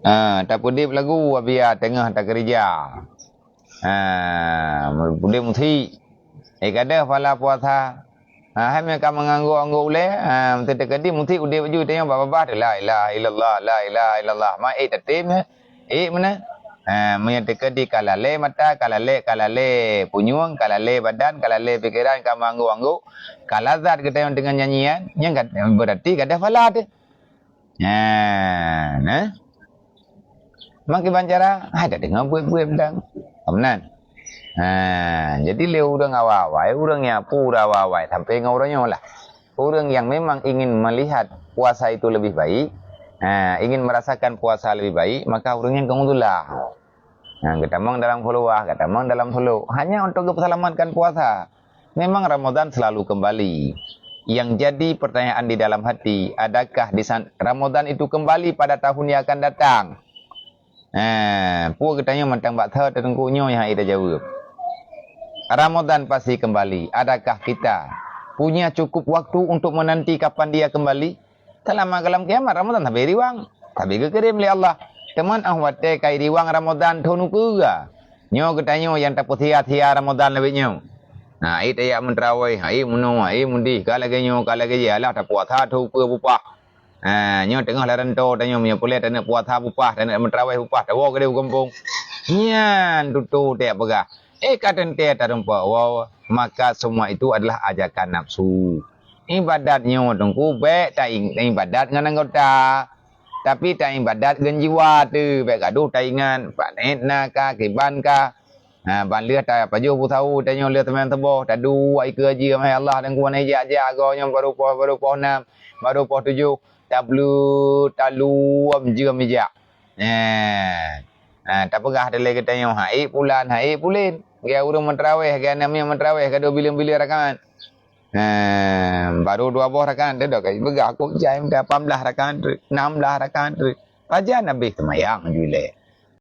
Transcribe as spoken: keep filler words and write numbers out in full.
Ha, tapeudeb lagu wabia teungoh takeurija. Ha, udeb musik. Eh, ka deuh pahala puasa. Ha, hai meuka meunganggok-anggok ulée, ha, meuteukadi musik udeb aju teunyong bak babah teuh, "La ilaha illallah, la ilaha illallah." Ma ék tatem, ék meunan. Ha, meunyoe teukadi ka lalée mata, ka lalée, ka lalée punyueng, ka lalée badan, ka lalée pikeran, ka meunganggok-anggok, ka lazat geutanyoe deungon nyanyian, nyan ka, beurati ka deuh pahala teuh. Nyan, eh. Makiban cara, hai tadeungoe buet-buet mantong. Meunan. Ha, jadi lé ureuëng awai-awai, ureuëng nyang peue ureuëng awai-awai, sampai ngon uroe nyoe lah. Ureuëng yang memang ingin melihat puasa itu lebih baik, ha, ingin merasakan puasa lebih baik, maka ureuëng nyan keumutulah. Ha, geutamong dalam khuluwah, geutamong dalam suluk. Hanya untuk geupeuselamatkan puasa. Memang Ramadan selalu kembali. Yang jadi pertanyaan di dalam hati, adakah di san-, Ramadan itu kembali pada tahun yang akan datang? Ha, peue geutanyoe mantong bak that teungku nyoe nyang hai tajaweueb. Ramadan pasti kembali. Adakah kita punya cukup waktu untuk menanti kapan dia kembali? Seulama goh lam kiamat, Ramadan sabe riwang, sabe geukirém lé Allah. Teuma óh watée ka riwang Ramadan thon ukeue, nyoe geutanyoe nyang tapeusia-sia Ramadan lawét nyoe. Ha, ék tajak meutrawéh, ha, ék meunoe, ha, ék meudeh, ka lagée nyoe, ka lagée jih, alah tapuasa thon ukeue bupah. Ha, nyoe teungoh lam rantô tanyoe, meunyoe peureulée taneuk puasa bupah, taneuk meutrawéh bupah, tawoe keudeh u gampông. Nyan tutoe tajak peugah, éh, ka teuntée tarumpok woe, maka semua itu adalah ajakan nafsu. Ibadat nyoe teungku bék ta-, ibadat ngon anggota, tapi ta-, ibadat ngon jiwa teuh, bék gadoh taingat, planet na ka, kiban ka. Ha, ban lheueh tapajoh beusawo tanyoe lheueh teumanyong suboh, taduek ikeue jeuem, hai Allah, dan kuwan ijak-jak agoe nyoe baru poh, baru poh nam, baru poh tujoh, tableut, taluem jeuem ijak. Nyan. Ha, tapeugah dilée geutanyoe, "Hai pulan, hai pulen." Gaya ureuëng meutrawéh, gaya aneuk miet meutrawéh, gadôh bileueng-bileueng rakaat. Ha, baru dua boh rakaat, teuh dah ka peugah, "Kok jai meuda lapan blaih rakaat treuk, nam blaih rakaat treuk." Pajan habéh seumayang ju ilée.